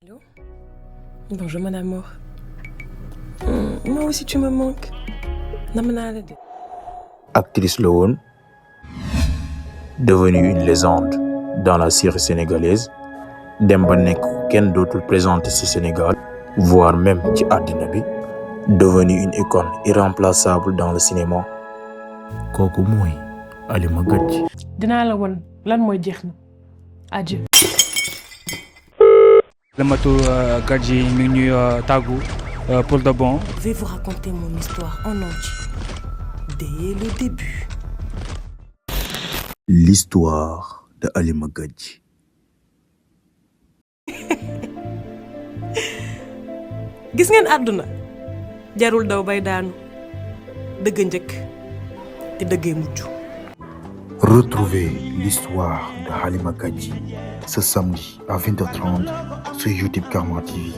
Allô? Bonjour mon amour. Moi aussi tu me manques. Nam naa la de. Actrice la woon, devenue une légende dans la série sénégalaise, dem ba nekk kenn dootul présenté ci Sénégal, voire même ci àddina bi, devenue une icône irremplaçable dans le cinéma. kooku mooy Halima Gadji. dinaa la won lan mooy jeex na. Adieu. Halimatu Gadji mi ngi ñuy tàggu pour de bon. Je vais vous raconter mon histoire en entier. Dès le début. L'histoire de Halima Gadji. Gis ngeen àdduna jarul daw bay daanu dëgg njëkk te dëggee mujj. Retrouvez l'histoire de Halima Gadji ce samedi à 20h30 sur YouTube Karma TV.